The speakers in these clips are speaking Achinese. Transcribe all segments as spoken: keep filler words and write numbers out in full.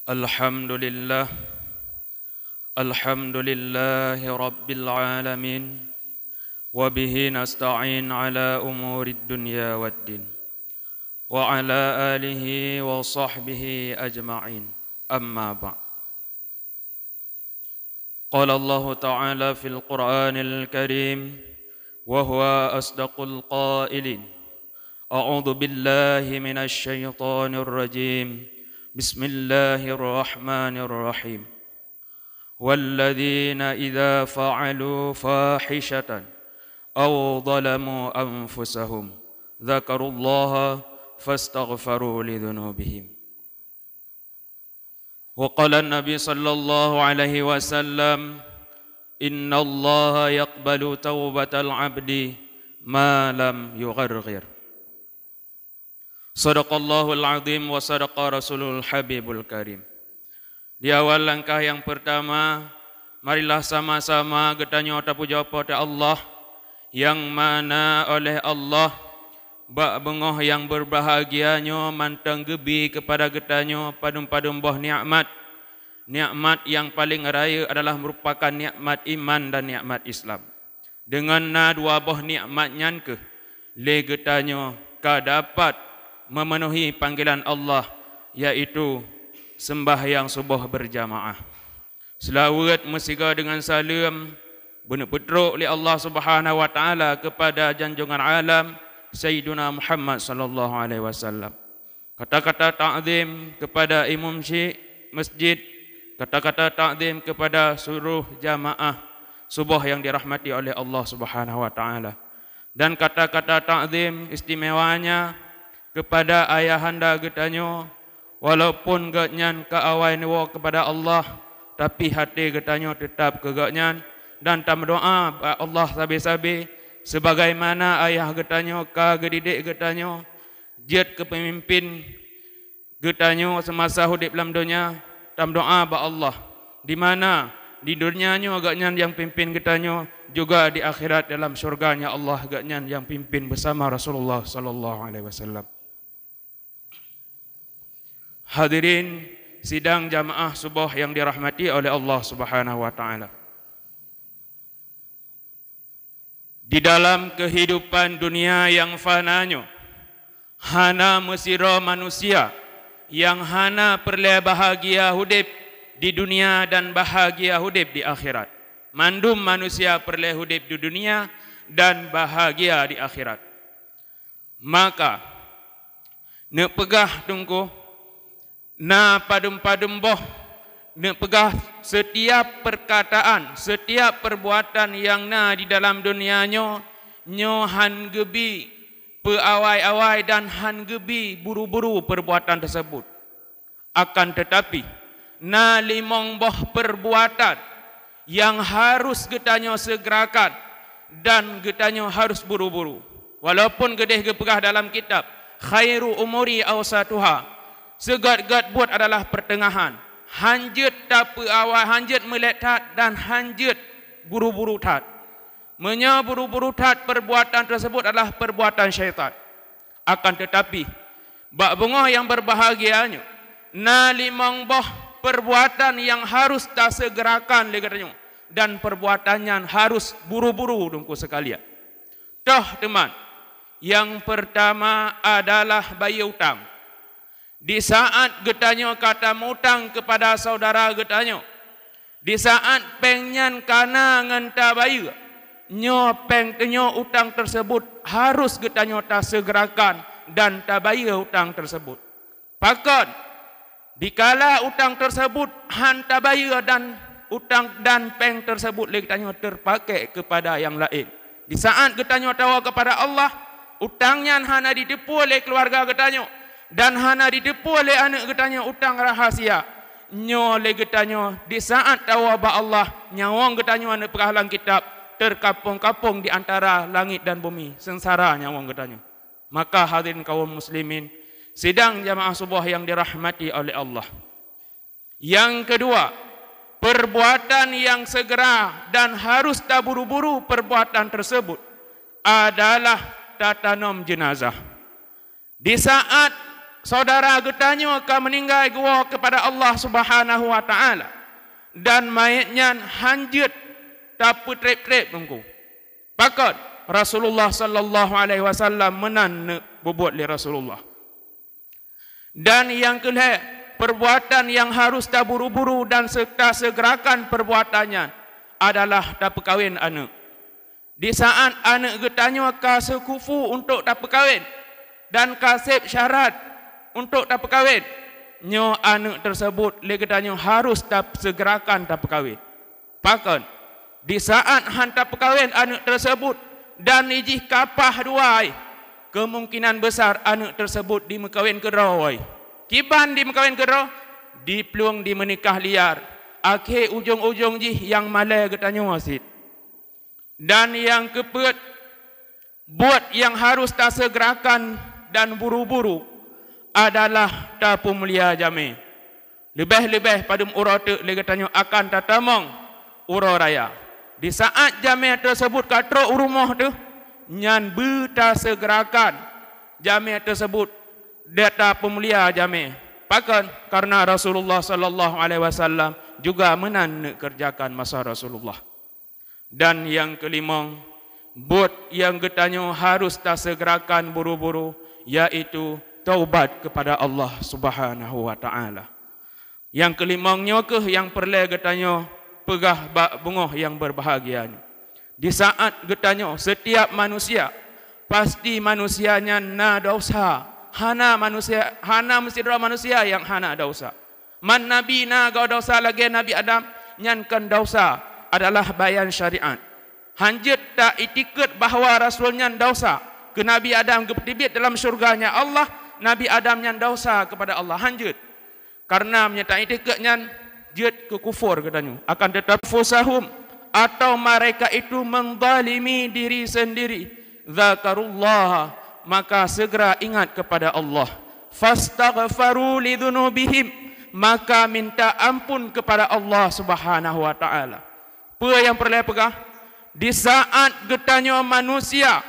Alhamdulillah. Alhamdulillahi Rabbil Alamin. Wa bihi nasta'in ala umurid dunya waddin. Wa ala alihi wa sahbihi ajma'in. Amma ba'd. Qala Allahu ta'ala fil Qur'anil Karim, wa huwa asdaqul qailin. A'udzu billahi minasy syaithanir rajim. Bismillahirrahmanirrahim. Walladzina idza fa'alu fahishatan aw zalamu anfusahum dzakarullaha fastaghfaru lidzunubihim. Wa qala Nabi sallallahu alaihi wasallam, "Innallaha yaqbalu taubatal abdi ma lam yugharghir." Sadaqallahul azim wa sadaqa rasulul habibul karim. Di awal langkah yang pertama, marilah sama-sama geutanyoe tapujoe Po teu Allah, nyang mana oleh Allah bak beungoh nyang beubahgia nyoe mantong geubi keupada geutanyoe padum-padum boh nikmat. Nikmat nyang paleng rayeuk adalah meurupakan nikmat iman dan nikmat Islam. Deungon na dua boh nikmat nyan kheueh lé geutanyoe ka dapat meumeunuhi panggilan Allah, yaitu seumbahyang suboh beurjamaah. Seulaweuet meusigoe deungon saleuem beuneupeutrok lé Allah Subhanahu wa Ta'ala keupada janjongan alam Sayyiduna Muhammad sallallahu alaihi wasallam. Kata-kata takzim keupada imum syik masjid, kata-kata takzim keupada seuluruh jamaah suboh nyang dirahmati oleh Allah Subhanahu wa Ta'ala. Dan kata-kata takzim istimewanya keupada ayahanda geutanyoe, walaupun gobnyan ka awai neuwoe keupada Allah, tapi até geutanyoe teutab keu gobnyan, dan tameudoá bak Allah sabe-sabe, sebagaimana ayah geutanyoe ka geudidik geutanyoe jeuet keu peumimpén geutanyoe seumasa udeb lam donya, tameudoá bak Allah, di mana di donya nyoe gobnyan nyang pimpén geutanyoe, juga di akhirat dalam syurga-Nya Allah gobnyan nyang pimpén beusama Rasulullah sallallahu alaihi wasallam. Hadirin sidang jamaah suboh nyang dirahmati oleh Allah Subhanahu wa Ta'ala. Di dalam keuhidupan dunia nyang fana nyoe, hana meusidroe manusia nyang hana peureulée bahgia udeb di dunia dan bahgia udeb di akhirat. Mandum manusia peureulée udeb di dunia dan bahgia di akhirat. Maka, neupeugah Teungku, na padum-padum boh, neupeugah setiap perkataan, setiap perbuatan nyang na di dalam dunia nyoe, nyoe han geubi peuawai-awai dan han geubi buru-buru perbuatan tersebut. Akan tetapi, na limong boh perbuatan nyang harus geutanyoe segerakan dan geutanyoe harus buru-buru. Walaupun geudeh geupeugah dalam kitab, "Khairu umuri awsatuha," seugét-gét buet adalah pertengahan. Hanjeuet tapeuawai, hanjeuet meulét that dan hanjeuet buru-buru that. Meunyoe buru-buru that, perbuatan tersebut adalah perbuatan syaitan. Akan tetapi, bak beungoh nyang beubahgia nyoe, na limong boh perbuatan nyang harus tasegerakan lé geutanyoe, dan perbuatan nyan harus buru-buru, Teungku sekalian. Toh teuma, nyang peurtama adalah bayeue utang. Di saát geutanyoe ka tamutang keupada syedara geutanyoe, di saát péng nyan ka na ngon tabayeue, nyoe péng teunyoe utang tersebut harus geutanyoe tasegerakan dan tabayeue utang tersebut. Pakon? Dikala utang tersebut han tabayeue dan utang dan péng tersebut lé geutanyoe teupaké keupada nyang laén. Di saát geutanyoe tawoe keupada Allah, utang nyan hana jiteupeue lé keuluwarga geutanyoe dan hana jiteupeue lé aneuëk geutanyoe utang rahasia. Nyoe lé geutanyoe di saát tawoe bak Allah, nyawöng geutanyoe neupeugah lam kitab, teukapong-kapong di antara langét dan bumi, seungsara nyawöng geutanyoe. Maka hadirin kaum muslimin, sidang jamaah suboh nyang dirahmati oleh Allah. Nyang keudua, perbuatan nyang segera dan harus taburu-buru perbuatan tersebut adalah tatanom jeunazah. Di saát saudara geutanyoe ka meuninggai geuwoe keupada Allah Subhanahu wa Ta'ala, dan manyét nyan hanjeuet tapeutreb-treb Teungku. Pakon Rasulullah sallallahu alaihi wasallam meunan neuk peubuet lé Rasulullah. Dan nyang keulhée, perbuatan nyang harus taburu-buru dan se-, tasegerakan perbuatan nyan adalah tapeukawen aneuëk. Di saat aneuëk geutanyoe ka seukufu untuk tapeukawen dan ka seb syarat untuk tapeukawen, nyoe aneuëk tersebut lé geutanyoe harus tasegerakan tapeukawen. Pakon, di saat han tapeukawen aneuëk tersebut dan ijih kapah dua, kemungkinan besar aneuëk tersebut dimeukawen keudroe. Kiban dimeukawen keudroe, diplueng dimeunikah liar. Akhé ujong-ujong jih nyang malée geutanyoe cit. Dan nyang keupeuet, buet nyang harus tasegerakan dan buru-buru adalah tapeumulia jamé. Leubeh-leubeh padum uroe teuk lé geutanyoe akan tatamong uroe raya. Di saat jamé teusebut ka trok u rumoh teuh, nyan beutasegerakan jamé teusebut, dan tapeumulia jamé. Pakon? Karena Rasulullah sallallahu alaihi wasallam juga meunan neukerjakan masa Rasulullah. Dan nyang keulimong, buet nyang geutanyoe harus tasegerakan buru-buru, yaitu taubat kepada Allah Subhanahu wa Ta'ala. Nyang keulimong nyoe kheueh nyang peureulée geutanyoe peugah bak beungoh nyang beubahgia nyoe. Di saat geutanyoe, setiap manusia, pasti manusia nyan na desya. Hana manusia, hana meusidroe manusia nyang hana desya. Man nabi na gau desya lagée Nabi Adam, nyan kon desya, adalah bayan syariat. Hanjeuet ta-itikeuet bahwa rasul nyan desya. Keu Nabi Adam geupeuteubiet dalam syurga-Nya Allah, Nabi Adam nyan desya keupada Allah. Hanjeuet. Karena meunyoe ta-itikeuet nyan jeuet keu kufur geutanyoe. Akan teutab fusahum, atau mereka itu menzalimi diri sendiri, zakarullah, maka segera ingat kepada Allah. Fastaghfaru lidzunubihim, maka minta ampun kepada Allah Subhanahu wa Ta'ala. Peue nyang peureulée peugah? Di saat geutanyoe manusia,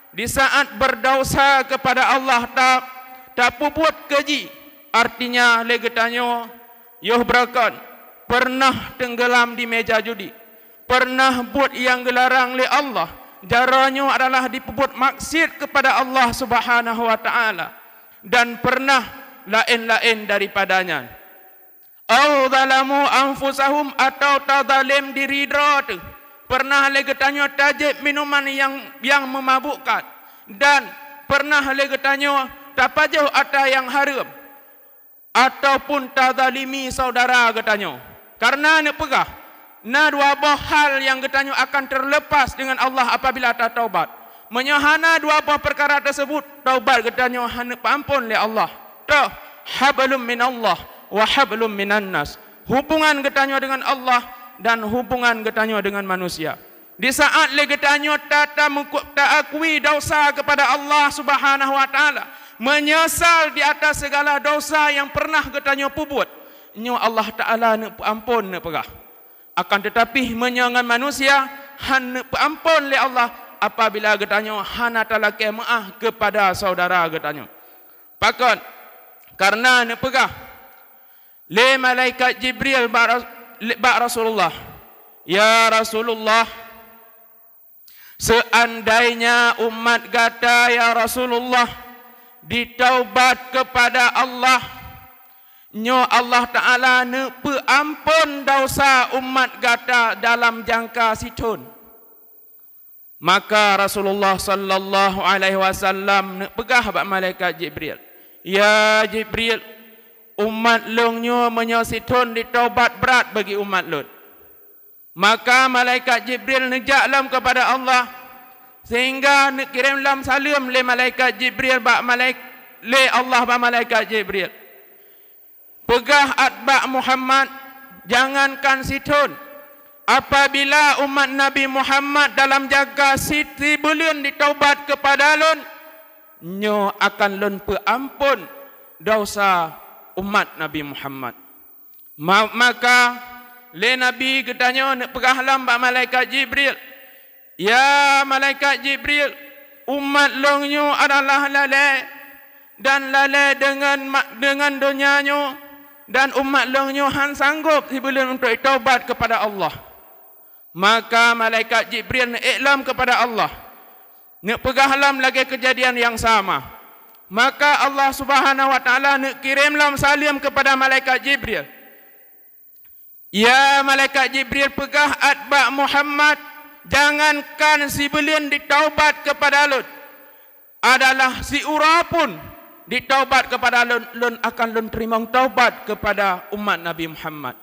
di saat berdausa kepada Allah, ta-, tapeubuet keuji, artinya lé geutanyoe yoh beureukan pernah teunggeulam di meja judi, pernah buet nyang geularang lé Allah, jaroe nyoe adalah dipeubuet maksiat kepada Allah Subhanahu wa Ta'ala, dan pernah laén-laén daripada nyan. Au zalamu anfusahum, atau tazalém diri droe teuh. Pernah lé geutanyoe tajép minuman nyang, nyang meumabukkan, dan pernah lé geutanyoe tapajoh ata nyang hareuem, ataupun tazalimi saudara geutanyoe. Karena neupeugah, na dua boh hal nyang geutanyoe akan terlepas dengan Allah apabila tataubat. Meunyoe hana dua boh peukara teusebut, taubat geutanyoe hana peuampon lé Allah. Toh, hablum minallah wa hablum minannas. Hubungan geutanyoe dengan Allah dan hubungan geutanyoe dengan manusia. Di saat lé geutanyoe ta-, ta-, taakui desya kepada Allah Subhanahu wa Ta'ala, meunyeusal di atas segala desya nyang pernah geutanyoe peubuet, nyoe Allah Ta'ala neupeuampon neupeugah. Akan teutapi, meunyoe ngon manusia, han neupeuampon lé Allah apabila geutanyoe hana talakée meuáh keupada saudara geutanyoe. Pakon? Karena neupeugah lé malaikat Jibril bak Ras-, bak Rasulullah, "Ya Rasulullah, seandainya umat gata, ya Rasulullah, ditaubat kepada Allah, nyoe Allah Ta'ala neupeuampon desya umat gata dalam jangka sithon." Maka Rasulullah sallallahu alaihi wasallam neupeugah bak malaikat Jibril, "Ya Jibril, umat lôn nyoe meunyoe sithon ditaubat brat bagi umat lôn." Maka malaikat Jibril neujak lom keupada Allah, sehingga neukirém lom saleuem lé malaikat Jibril bak malaik-, lé Allah bak malaikat Jibril, "Peugah át bak Muhammad, jangankan sithon, apabila umat Nabi Muhammad dalam jangka siti buleuen ditaubat keupada lôn, nyoe akan lôn peuampon desya umat Nabi Muhammad." Ma-, maka lé Nabi geutanyoe neupeugah lom bak malaikat Jibril, "Ya malaikat Jibril, umat lôn nyoe adalah lalée, dan lalée deungon ma-, deungon donya nyoe, dan umat lôn nyoe han sanggob sibuleuen untuk taubat kepada Allah." Maka malaikat Jibril neuék lom kepada Allah, neupeugah lom lagée keujadian nyang sama. Maka Allah Subhanahu wa Taala neukirém lom saleuem kepada malaikat Jibril, "Ya malaikat Jibril, peugah át bak Muhammad, jangankan sibuleuen ditaubat kepada lôn, adalah siuroe pun ditaubat kepada lôn, lôn akan lôn teurimong taubat kepada umat Nabi Muhammad."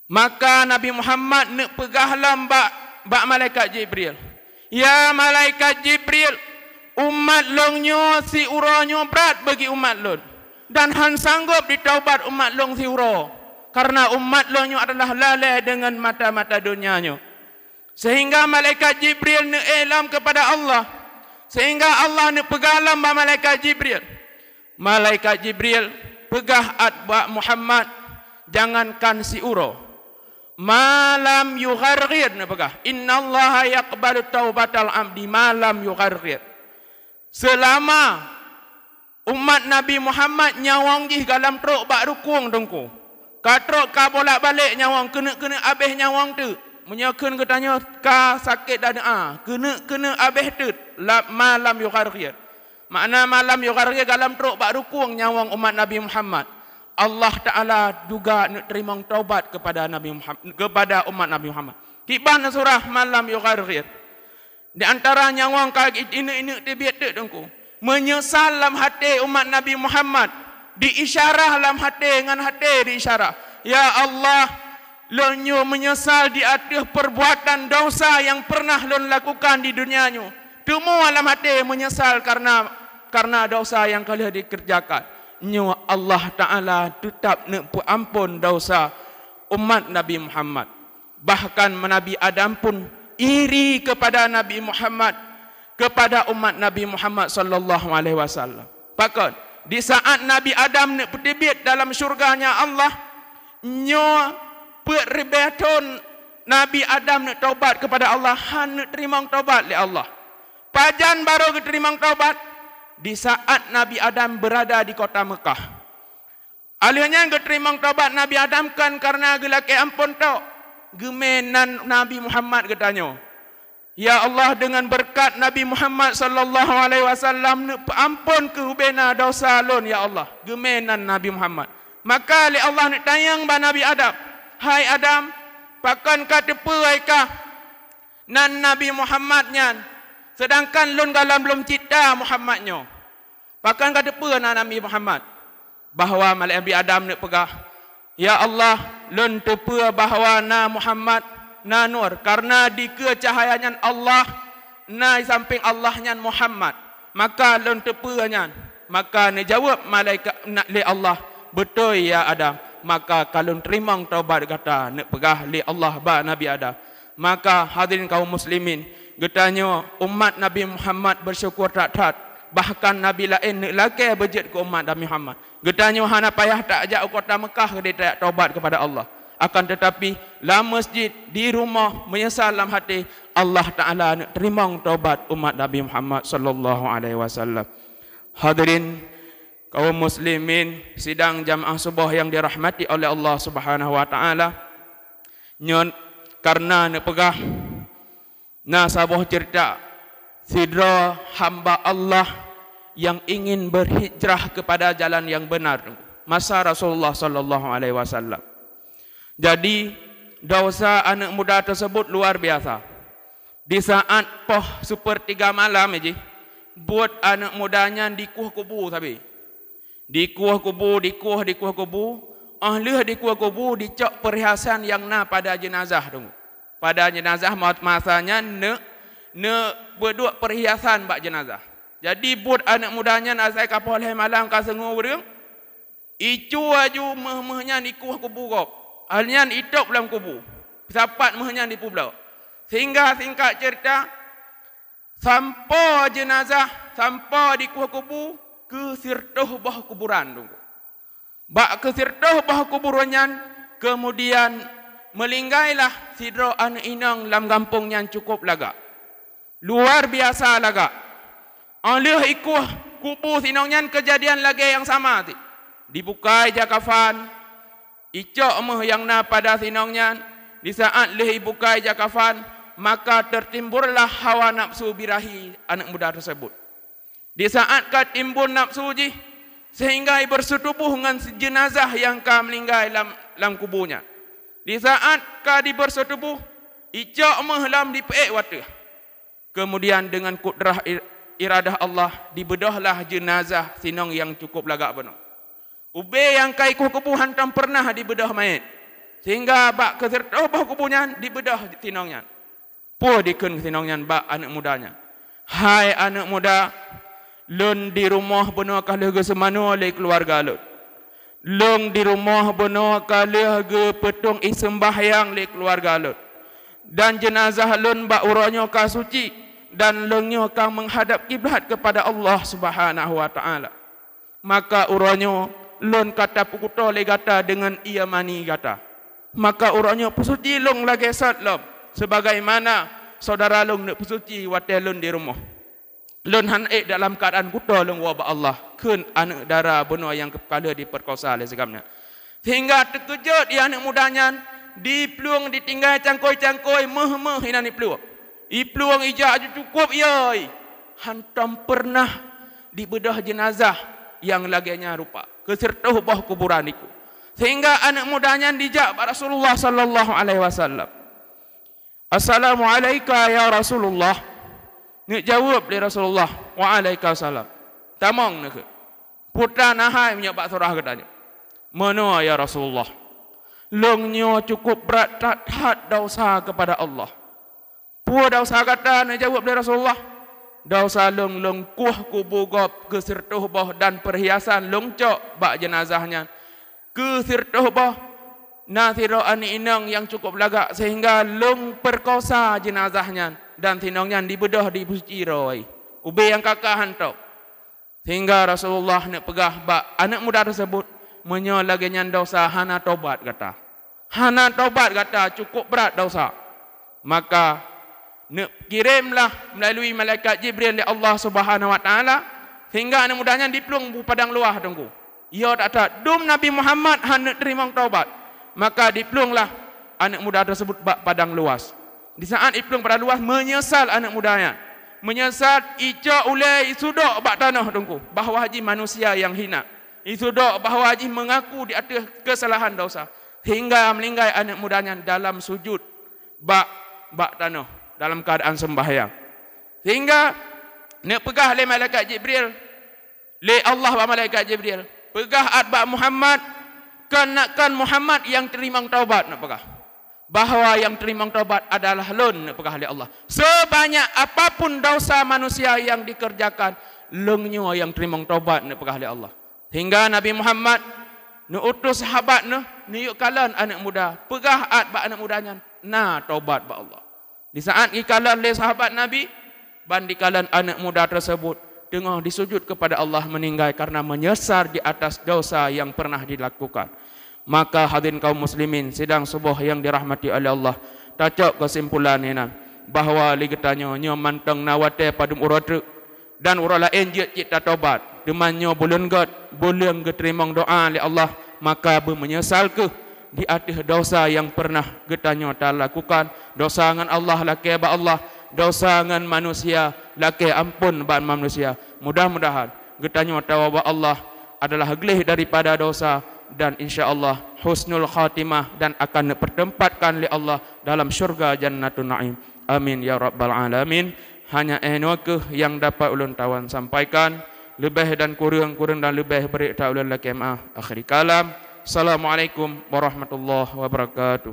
Maka Nabi Muhammad neupeugah lom bak, bak malaikat Jibril, "Ya malaikat Jibril, umat lôn nyoe siuroe nyoe brat bagi umat lôn, dan han sanggob ditaubat umat lôn siuroe, karena umat lôn nyoe adalah lalée deungon mata-mata donya nyoe." Sehingga malaikat Jibril neuék lom kepada Allah, sehingga Allah neupeugah lom bak malaikat Jibril, "Malaikat Jibril, peugah át bak Muhammad, jangankan siuroe. Ma lam yugharghir," neupeugah, "Innallaha yaqbalu taubatal abdi ma lam yugharghir." Seulama umat Nabi Muhammad nyawöng jih goh lom trok bak rukueng Teungku, ka trok ka bolak-balik nyawöng, keuneuk-keuneuk abéh nyawöng teuk. Meunyoe kheun geutanyoe ka sakét dan a, keuneuk-keuneuk abéh teuk, la-, ma lam yugharghir. Makna ma lam yugharghir, goh lom trok bak rukueng nyawöng umat Nabi Muhammad, Allah Taala juga neuk teurimong taubat kepada Nabi Muham-, kepada umat Nabi Muhammad. Kiban surah ma lam yugharghir. Di antara nyawöng ka ineuk-ineuk teubiet teuk Teungku. Meunyeusal lam até umat Nabi Muhammad, diisyarah lam até, ngon até diisyarah, "Ya Allah, lôn nyoe meunyeusal di ateueh peurbuatan desya nyang peureunah lôn lakukan di donya nyoe." Teuma lam até meunyeusal karena, karena desya nyang ka lheueh dikeureujakan. Nyoe Allah Taala teutab neuk peuamphon desya umat Nabi Muhammad. Bahkan Nabi Adam pun iri kepada Nabi Muhammad, kepada umat Nabi Muhammad sallallahu alaihi wasallam. Pakon? Di saat Nabi Adam neuk peuteubiet dalam syurga-Nya Allah, nyoe peuet ribée thon Nabi Adam neuk taubat kepada Allah, han neuk teurimong taubat lé Allah. Pajan barô geuteurimong taubat? Di saat Nabi Adam berada di kota Mekah. Lheueh nyan geuteurimong taubat Nabi Adam kon kareuna geulakée amphon tok, geumé nan Nabi Muhammad geutanyoe. Ya Allah, deungon beureukat Nabi Muhammad sallallahu alaihi wasallam, neupeuamphon keuh ubena desya lôn, ya Allah, geumé nan Nabi Muhammad. Maka lé Allah neutanyong bak Nabi Adam, "Hai Adam, pakon ka teupeue kah nan Nabi Muhammad nyan, seudangkan lôn goh lom lôn cipta Muhammad nyoe?" Pakon ka teupeue na Nabi Muhammad? Bahwa malaikat Nabi Adam neuk peugah, "Ya Allah, lôn teupeue bahwa na Muhammad, na Nur, kareuna dikeue cahaya nyan Allah, na di sampéng Allah nyan Muhammad. Maka lôn teupeue nyan." Maka neujaweueb malaikat na-, lé Allah, "Beutôi, ya Adam, maka ka lôn teurimong taubat gata," neuk peugah lé Allah bak Nabi Adam. Maka, hadirin kaum muslimin, geutanyoe umat Nabi Muhammad beusyukur that-that, bahkan nabi laén neuk lakée beujeuet keu umat Nabi Muhammad. Geutanyoe hana payah tajak u kota Meukah keudéh tajak taubat keupada Allah. Akan teutapi, lam masjid, di rumoh, meunyeusal lam até, Allah Taala neuk teurimong taubat umat Nabi Muhammad sallallahu alaihi wasallam. Hadirin kaum muslimin, sidang jamaah suboh nyang dirahmati oleh Allah Subhanahu wa Taala, nyoe kareuna neupeugah, na saboh ceurita sidroe hamba Allah nyang ingin berhijrah kepada jalan yang benar masa Rasulullah sallallahu alaihi wasallam. Jadi, desya aneuëk muda tersebut luar biasa. Di saat poh seupeurtiga malam jih, buet aneuëk muda nyan dikueh kubu sabe. Dikueh kubu, dikueh, dikueh kubu. Óh lheueh dikueh kubu, dicok peurhiasan nyang na pada jeunazah tu. Pada jeunazah ma-, masa nyan neuk, neuk peuduek peurhiasan bak jeunazah. Jadi buet aneuëk muda nyan asai ka poh lhée malam ka seungue ureuëng, icu aju méuh-méuh nyan dikueh kubu gob. Óh lheueh nyan itôb lam kubu. Sapat méuh nyan dipeubloe. Sehingga singkat ceurita, sampoe jeunazah, sampoe dikueh kubu keu sireutôh boh kuburan tu. Bak keu sireutôh boh kuburan nyan, keumudian meulinggai lah sidroe aneuëk inong lam gampông nyan cukôp lagak. Luar biasa lagak. Óh lheueh ikueh Kubu sinong nyan keujadian lagée nyang sama cit. Dibuka ija kafan, icok méuh nyang na pada sinong nyan. Di saát lheueh ibuka ija kafan, maka teutimbullah hawa nafsu birahi aneuëk muda teuseubut. Di saát ka timbul nafsu jih, seuhingga ibeuseutuboh ngon jeunazah nyang ka meuninggai lam, lam kubu nyan. Di saát ka dibeuseutuboh, icok méuh lom dipeuék u ateueh. Keumudian deungon kudrah i-, iradah Allah, dibeudôhlah jeunazah sinong nyang cukup lagak bunoe. Ubé nyang ka ikueh kubu hántom peureunah dibeudôh manyét, seuhingga bak keusireutôh boh kubu nyan dibeudôh sinong nyan. Peue dikheun sinong nyan bak aneuëk muda nyan, "Hai aneuëk muda, lôn di rumoh bunoe ka lheueh geuseumanoe lé keuluwarga lôn. Lôn di rumoh bunoe ka lheueh geupeutong ié seumbahyang lé keuluwarga lôn. Dan jeunazah lôn bak uroe nyoe ka suci, dan lôn nyoe ka meuhadab kiblat keupada Allah Subhanahu wa Ta'ala. Maka uroe nyoe lôn ka tapeukuto lé gata deungon ié mani gata. Maka uroe nyoe peusuci lôn lagée sot lom, sebagaimana syedara lôn neuk peusuci watée lôn di rumoh. Lôn hana ék dalam keuadaan kuto lôn woe bak Allah," kheun aneuëk dara bunoe nyang ka lheueh dipeurkosa lé si gam nyan. Seuhingga teukeujot ié aneuëk muda nyan, diplueng ditinggai cangkôi-cangkôi, méuh-méuh inan diplueng. Iplueng ija jih cukup ié, hántom peureunah dibeudôh jeunazah nyang lagée nyan rupa keusireutôh boh kuburan dikeue. Seuhingga aneuëk muda nyan dijak bak Rasulullah sallallahu alaihi wasallam. "Assalamu'alaika ya Rasulullah." Neujaweueb lé Rasulullah, "Wa'alaikasalam." "Tamong neukheun. Peue na hai meunyoe bak syedara geutanyoe?" "Meunoe ya Rasulullah. Lôn nyoe cukup brat that-that desya keupada Allah." "Peue desya gata?" neujaweueb lé Rasulullah. "Desya lôn, lôn kueh kubu gob keusireutôh boh dan peurhiasan lôn cok bak jeunazah nyan keusireutôh boh, na sidroe aneuëk inong nyang cukup lagak, seuhingga lôn peurkosa jeunazah nyan, dan sinong nyan dibeudôh dipeusuci droe. Ubé nyang ka-ka hántom." Seuhingga Rasulullah neuk peugah bak aneuëk muda teuseubut, "Meunyoe lagée nyan desya, hana tobat gata. Hana tobat gata, cukup brat desya." Maka neukiremlah meulalui malaikat Jibril lé Allah Subhanahu wa Ta'ala, sehingga aneuëk muda nyan diplueng u padang luwah teungku. Yo that-that, dum Nabi Muhammad hana teurimong tobat. Maka dipluenglah aneuëk muda teuseubut bak padang luwah. Di saát iplueng padang luwah, meunyeusal aneuëk muda nyan. Meunyeusal, icok ulée isudok bak tanoh teungku, bahwa jih manusia nyang hina. Isudok bahwa jih meungaku di ateueh keusalahan desya, sehingga meuninggai aneuëk muda nyan dalam sujud bak, bak tanoh dalam keuadaan seumbahyang. Sehingga neupeugah lé malaikat Jibril, lé Allah bak malaikat Jibril, "Peugah át bak Muhammad, kon na kon Muhammad nyang teurimong tobat," neupeugah. "Bahwa nyang teurimong tobat adalah lôn," neupeugah lé Allah. "Seubanyak apapun desya manusia nyang dikeureujakan, lôn nyoe nyang teurimong tobat," neupeugah lé Allah. Sehingga Nabi Muhammad neuutus sahabat neuh, neuyue kalon aneuëk muda, peugah át bak aneuëk muda nyan na tobat bak Allah. Di saát ikalon lé sahabat Nabi, ban dikalon aneuëk muda teuseubut teungoh disujud keupada Allah meuninggai kareuna meunyeusal di atas desya nyang peureunah dilakukan. Maka hadirin kaum muslimin sidang suboh nyang dirahmati oleh Allah, tacok keusimpulan inan bahwa lé geutanyoe nyoe mantong na watée padum uroe treuk, dan uroe laén jeuet cit tatobat. Teuma nyoe buleuen gét, buleuen geuteurimong doá lé Allah, maka beumeunyeusal kheueh di ateueh desya nyang peureunah geutanyoe talakukan. Desya ngon Allah lakée bak Allah, desya ngon manusia lakée amphon bak manusia. Mudah-mudahan geutanyoe tawoe bak Allah adalah gleh daripada desya, dan insya Allah husnul khatimah dan akan neupeuteumpatkan lé Allah dalam syurga Jannatun Naim. Amin ya rabbal alamin. Hanya eh nyoe kheueh nyang dapat ulôn tawan sampaikan. Leubeh dan kureueng, kureueng dan leubeh bri that ulôn lakée meu'ah. Akhiri kalam. Assalamualaikum warahmatullahi wabarakatuh.